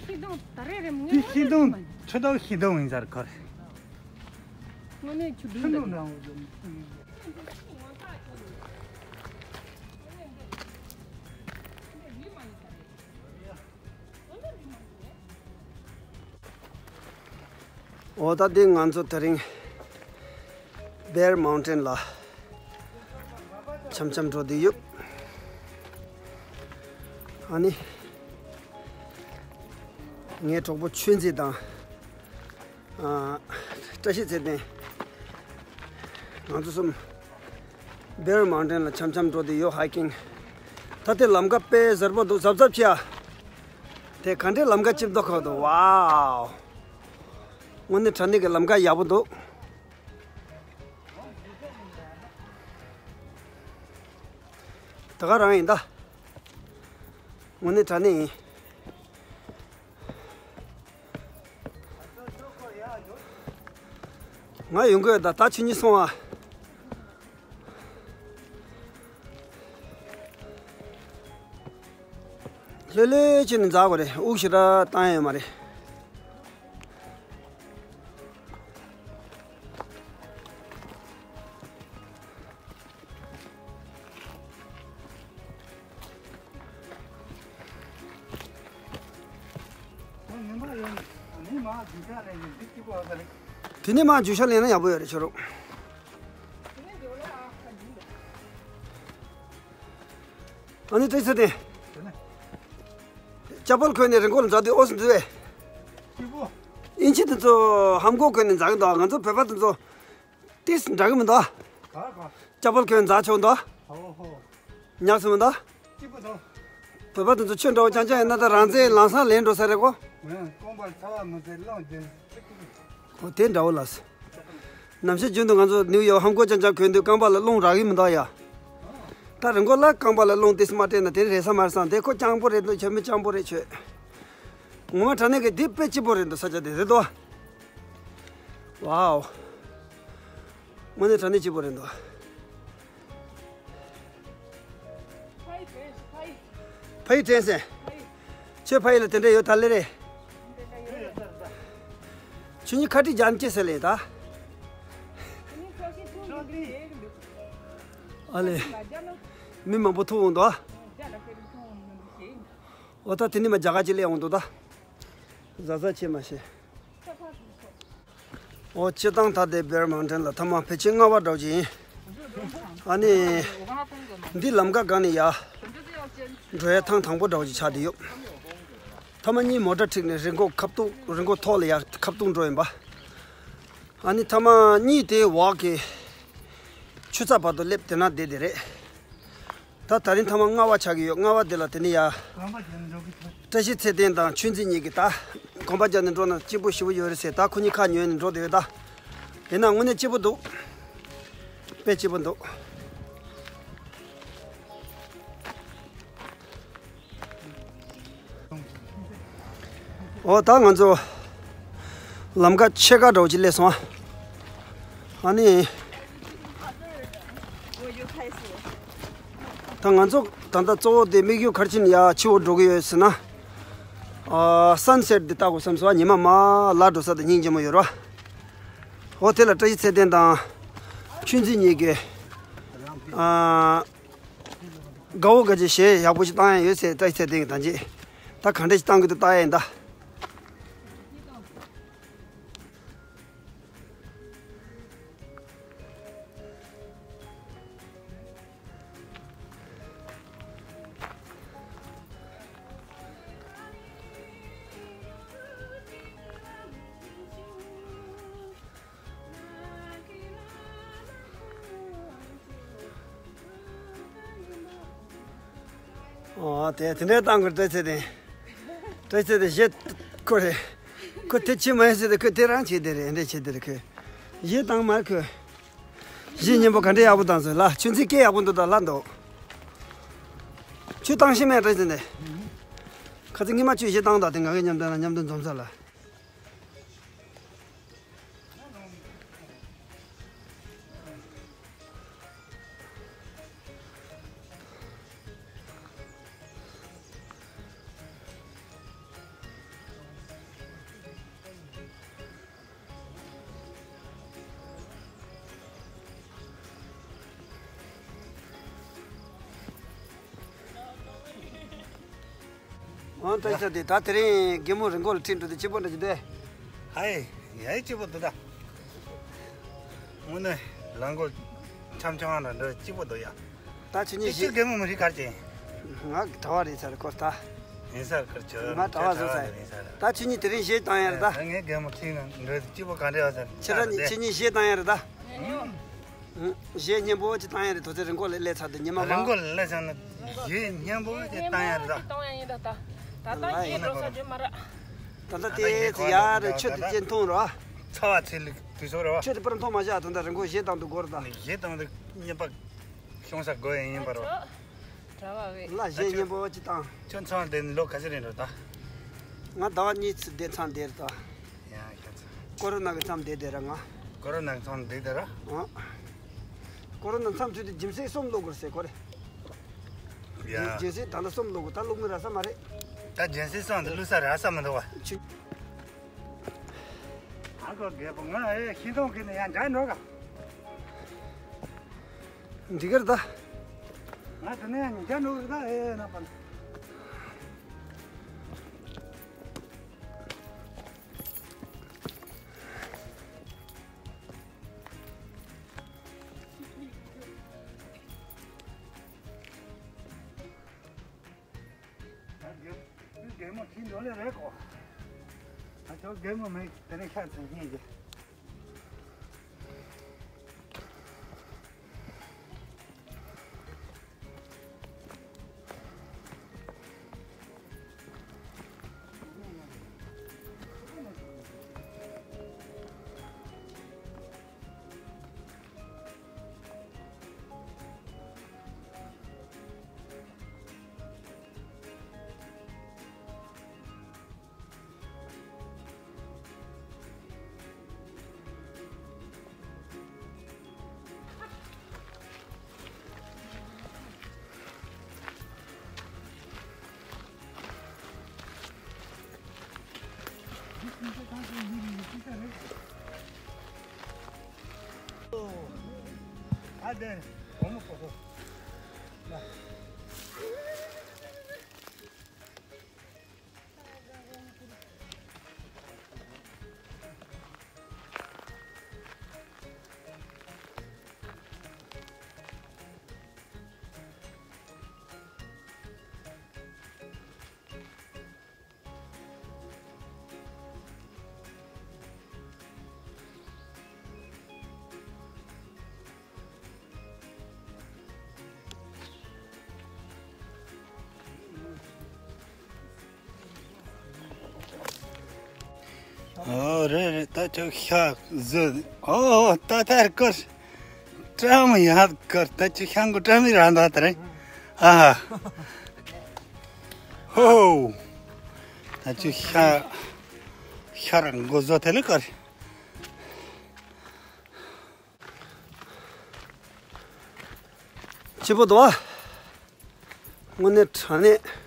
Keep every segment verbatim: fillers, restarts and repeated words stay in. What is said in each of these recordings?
ཤིང་སྡོང་ད་རེ་རེམ་ངས། དེ་ཤིང་སྡོང་ཁྲི་ཐོག་ཤིང་སྡོང་ཡིན་ཟེར་ཁར། དངོས་གནས་ཆུ་ཁྲི་ཐོག་འདྲ་བོ་ཟེར། འོ་ད་འདི་ང་ཚོ་དེ་རིང་Bear Mountain་ལ་འཆམ་འཆམ་འགྲོ་བསྡད་ཡོད། ཨ་ནི་ངའི་གྲོགས་པོ་ཆོས་མཛེས་དང་ཨ་བཀྲ་ཤིས་ཚེ་བརྟན། ང་ཚོ་གསུམ་Bear Mountain་ལ་འཆམ་འཆམ་འགྲོ་བསྡད་ཡོད། hiking། ད་དེ་ལམ་ཁ་དཔེ་གཟར་པོ་འདུག་གཟབ་གཟབ་བྱེད་ཨ། དེ་ག་འདྲའི་ལམ་ཁ་ཅིག་འདུག་ཁག་འདུག་ཝའོ། དངོས་གནས་དྲང་གནས་ཀྱི་ལམ་ཁ་ཡག་པོ་འདུག་ད་ག་རང་ཡིན་ད། དངོས་གནས་དྲང་གནས་ཡིན། ང་ཡོང་གི་ཡོད་ད། ད་ཁྱེད་གཉིས་སོང་ཨ། ལྷོད་ལྷོད་བྱས་ནས་འཛེག་དགོས་རེད། དབུགས་ཞེ་དྲག་བཏང་ཡ་ཡོད་མ་རེད། དེ་ནས་མར་རྒྱུག་ཤར་ལེན་ན་ཡག་པོ་ཡོད་རེད་ཁྱོད་རང་། ཨ་ནི་བཀྲ་ཤིས་ཚེ་བརྟན། ཅ་པལ་གོན་ནས་རི་མགོ་ལ་འཛེག་དུས་ཨོ་སི་འདུག་བས། དབྱིན་ཇི་དེ་ཚོ་ལྷམ་གོག་གོན་ནས་འཛེག་གི་འདུག་ང་ཚོ་བོད་པ་དེ་ཚོ་ཏིས་འདྲ་གི་མི་འདུག་ཅ་པལ་གོན་འཛེག་ཆོག་འདུག་ཉག་སུ་མི་འདུག་བོད་པ་དེ་ཚོ་ཆོས་འདྲ་བོ་རྐྱང་རྐྱང་ཡིན་ན་ད་རང་བཙན་ལམ་སང་ལེན་འགྲོ་ས་རེད་གོ། ཨོ་དེ་འདྲ་བོ་ལ། ནམ་ཞིག་རྒྱུན་དུ་ང་ཚོ་ནིའུ་ཡོག་ལྷམ་གོག་རྐྱང་རྐྱང་གོན་དུས་རྐང་པ་ལ་རླུང་རག་གི་མི་འདུག་ཡ། ད་རི་མགོ་ལ་རྐང་པ་ལ་རླུང་ཏིས་མ་སྤྲད་ན་དེ་རེད་ས་མ་རེད་བསམ། དེ་ཁོ་སྤྱང་པོ་རེད་འདུག་ཁྱོད་མི་སྤྱང་པོ་རེད་ཁྱོད། ངོ་མ་དྲང་གནས་ཀྱི་འདི་དཔེ་སྐྱིད་པོ་རེད་འདུག་ས་ཆ་དེ་རེད་དོ། ཝའོ། དངོས་གནས་དྲང་གནས་སྐྱིད་པོ་རེད་འདུག་ཕ་ཡི་དྲན་སེ། ཁྱོད་ཕ་ཡི་ལ་དེ་འདྲ་ཡོད་ད་ལེ་རེད། ཁྱོད་གཉིས་ཁ་ཏྲིག་རྒྱག་ཅེས་ཟེར་ལེ་ད། ཨ་ལེ། མི་མང་པོ་ཐུག་འོང་དོ། འོ་ད་དེ་ནི་མ་རྒྱ་གར་གྱི་སླེབས་འོང་དོ་ད། གཟབ་གཟབ་བྱེད་མ་ཤེས། ཨོ་སྤྱིར་བཏང་ད་ལྟའི་Bear Mountain་ལ་ཐ་མ་ཕལ་ཆེར་ལྔ་པ་འདྲ་བོ་ཅིག་ཡིན། ཨ་ནི། འདི་ལམ་ཁ་སྒང་ནས་ཡར་འགྲོ་ཡ་ཐང་དང་པོ་འདྲ་བོ་ཅིག་ཆགས་བསྡད་ཡོད། ཐ་མ་གཉིས་མོ་ཊ་ཁྲིད་ནས་རི་མགོ་ཁ་ཐུག་རི་མགོ་ཐོག་ལ་ཡར་ཁ་ཐུག་འགྲོ་ཡིན་པ། ཨ་ནི་ཐ་མ་གཉིས་དེ་འོག་གི་ཆུ་ཚ་བར་དུ་སླེབས་དེ་ན་བསྡད་དེ་རེད། ད་ད་རིང་ཐ་མ་ལྔ་པ་ཆགས་ཀྱི་ཡོད། ལྔ་པ་དེ་ལ་དེ་ནས་ཡར་བཀྲ་ཤིས་ཚེ་བརྟན་དང་ཆོས་འཛིན་གཉིས་ཀྱིས་ད་གོམ་པ་རྒྱག་ནས་འགྲོ་ན་སྐྱིད་པོ་ཞེ་པོ་ཡོད་རེད་ཟེར། ད་ཁོ་གཉིས་ཁ་ཉོས་ནས་འགྲོ་བསྡད་ཡོད་ད། ཡིན་ན་དངོས་གནས་སྐྱིད་པོ་འདུག་དཔེ་སྐྱིད་པོ་འདུག་ཨོ་ད་ང་ཚོ་ལམ་ཁ་ཕྱེད་ཀ་འདྲ་བོ་ཅིག་སླེབས་སོང་ཨ། ཨ་ནི། ད་ང་ཚོ་ད་ལྟ་གཙོ་བོ་དེ་དམིགས་ཡུལ་ག་རེ་བྱས་ནས་ཡར་ཕྱི་པོ་འགྲོ་གི་ཡོད་ཟེར་ན། ཨ་sunset་འདི་ལྟ་དགོས་བསམ་སོང་ཨ། ཉི་མ་མར་ལྷུང་འགྲོ་ས་དེ་སྙིང་རྗེ་མོ་ཡོད་རེད་བ། ཨོ་དེ་ལ་བཀྲ་ཤིས་ཚེ་བརྟན་དང་ཆོས་འཛིན་གཉིས་ཀྱིས་ཨ། དགའ་བོ་དགའ་ཅིག་གཞས་ཡག་པོ་ཞིག་བཏང་ཡ་ཡོད་ཟེར། བཀྲ་ཤིས་ཚེ་བརྟན་གྱིས་ད་ཅི། ད་ག་འདྲ་ཞིག་བཏང་གི་འདུག་ལྟ་ཡ་ཡིན་ད། ཨོ་དེ་དེ་འདྲའི་བཏང་དགོས། བཀྲ་ཤིས་ཚེ་བརྟན། བཀྲ་ཤིས་ཚེ་བརྟན་གཞས་ཁོ་རེད། ཁོ་དེ་བྱེད་མ་ཡིན་ཟེར་ཏེ་ཁོས་དེ་རང་བྱེད་དེ་རེད། འདྲ་བྱེད་དེ་རེད་ཁོས། གཞས་བཏང་མ་ཁོས། གཞས་སྙན་པོ་ག་འདྲ་ཡག་པོ་བཏང་སོང་ལ། ཆུ་འཛིན་སྐད་ཡག་པོ་འདུག་ད་ལ་འདུག་ཁྱོད་བཏང་ཤེས་མེད་བཀྲ་ཤིས་ཚེ་བརྟན། ཁ་ཚིག་སྔོན་མ་ཁྱོད་གཞས་བཏང་དང་དེ་ང་གི་མཉམ་དུ་ན་མཉམ་དུ་འཛོམས་ས་ལ། འོང་ད་ཤ་དེ་ད་དེ་རིང་རྒན་མོ་རི་མགོ་ལ་ཁྲིད་འགྲོ་དུས་སྐྱིད་པོ་འདྲ་ཅིག་འདུག་ཧའི། ཡའི་སྐྱིད་པོ་འདུག་ད། དངོས་གནས་ལ་མགོ་འཆམ་འཆམ་འདྲ་འདྲ་སྐྱིད་པོ་འདུག་ཡ། ད་ཁྱེད་གཉིས་དེ་ཅི་གཞས་རྒན་མོ་མི་རིགས་གར་ཅན། ང་གྲྭ་བ་རེད་ས་རེད་སྐོར་ད། ཡིན་ས་གར་ཅོ་ང་གྲྭ་བ་བཟོ་ས་ཡིན་ས་རེད། ད་ཁྱེད་གཉིས་དེ་རིང་གཞས་བཏང་ཡ་རེད་ད། ངའི་རྒན་མོ་ཁྲིད་ན་འགྲོ་སྐྱིད་པོ་ག་འདྲ་ཡོད་ས་རེད། ཁྱེད་རང་གཉིས་ཁྱེད་གཉིས་གཞས་བཏང་ཡ་རེད་ད། གཞས་སྙན་པོ་ཅིག་བཏང་ཡ་རེད། དོ་ཚེ་རི་མགོ་ལ་སླེབས་ཚར་དུས་ཉི་མ་མ། རི་མགོ་ལ་སླེབས་ཚར་ན་གཞས་སྙན་པོ་ཅིག་བཏང་ཡ་རེད་ད། བཏང་ཡ་ཡིན་ད་ད། ད་ལྟ་ཡིན་འགྲོ་ས་རྒྱུ་མ་རེད། ད་ལྟ་དེ་ཚེ་ཡ་རེད། ཆུ་དེ་ཅན་མཐོང་རོགས། ཚ་བ་ཚེ་ལུག་དུས་སོ་རེད་བ། ཆུ་དེ་པར་མཐོང་མ་བཞག་ད་ལྟ་རི་མགོ་གཞས་བཏང་དུས་སྒོ་རེད་ད། གཞས་བཏང་དུས་སྙན་པ་ཤོང་ས་དགོས་ཡིན་པ་རོ། གྲྭ་བ་བས། ལ་གཞས་སྙན་པོ་ཅིག་བཏང་། ཁྱོད་ཚང་དེ་ལོ་ག་ཚོད་རེད་འགྲོ་ད། ང་ཟླ་བ་གཉིས་ཚེ་དེ་ཚང་དེར་ད། ཡང་ཁྱོད་ཚང་། ཀོ་རོ་ན་གི་མཚམས་བསྡད་དེ་ར་ང་། ཀོ་རོ་ན་གི་མཚམས་བསྡད་དེ་ར། ཨ། ཀོ་རོ་ན་མཚམས་ཚུད་དེ་སྦྱིན་སྲེག་གསུམ་སློག་དགོས་ཟེར་ཁོ་རེ། ཡ། སྦྱིན་སྲེག་ད་ལྟ་གསུམ་སློག་དགོས་ད་སློག་མི་ར་ས་མ་རེད། ད་སྦྱིན་སྲེག་གསུམ་དེ་བླུག་ས་ར་ས་མི་འདུག་བ། ཆུ། ཨ་ཁོ་རྒད་པོ་ང་ཨེ་ཤིང་སྡོང་གི་ནས་ཡང་འདྲ་འགྲོ་ག་འདི་གར་ད། ང་དེ་ནས་ཡང་འདྲ་འགྲོ་ག་ཨེ་ན་པ། རྒན་མོ་ཁྱིམ་འགྲོ་ལེ་རེད་གོ། ཨ་ཅོ་རྒན་མོ་མེད་དེ་རིང་ཤ་ཚ་སྙིང་རྗེ། ཨ་དེ་བུ་མོ་ཕོ་ཁོ། ཨོ་རེད་རེད། ད་ཅོ་ཤ་ཟོས། ཨོ་ད་ཐར་ཀར་ཀྲམ་ཡར་ཀར། ད་ཅོ་ཤ་མགོ་ཀྲམ་ཡི་རང་ད་ད་རེད། ཨ་ཧ། ཧོ། ད་ཅོ་ཤ་ཤ་རང་མགོ་ཟོ་ཐལ་ཀར། སྐྱིད་པོ་འདུག་ཨ། དངོས་གནས་དྲང་གནས།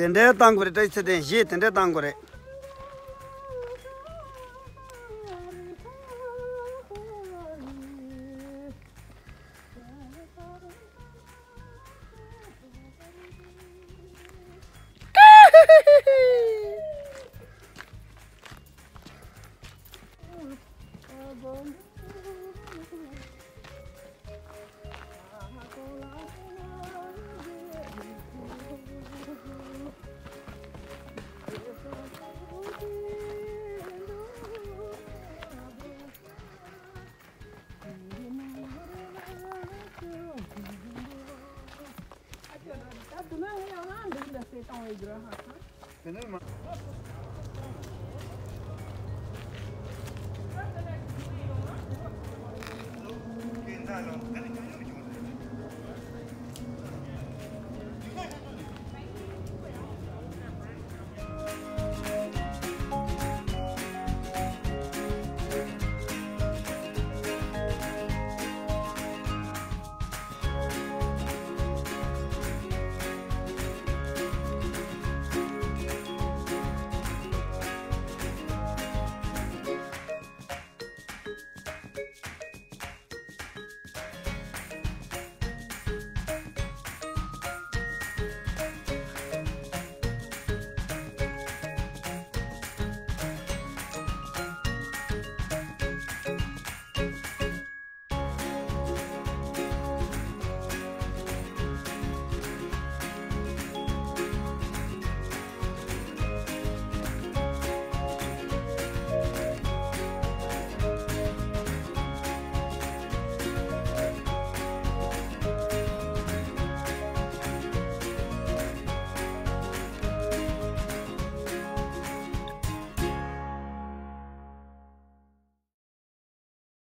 དེ་འདྲའི་བཏང་དགོས་རེད། བཀྲ་ཤིས་ཚེ་བརྟན་གཞས་དེ་འདྲའི་བཏང་དགོས་རེད།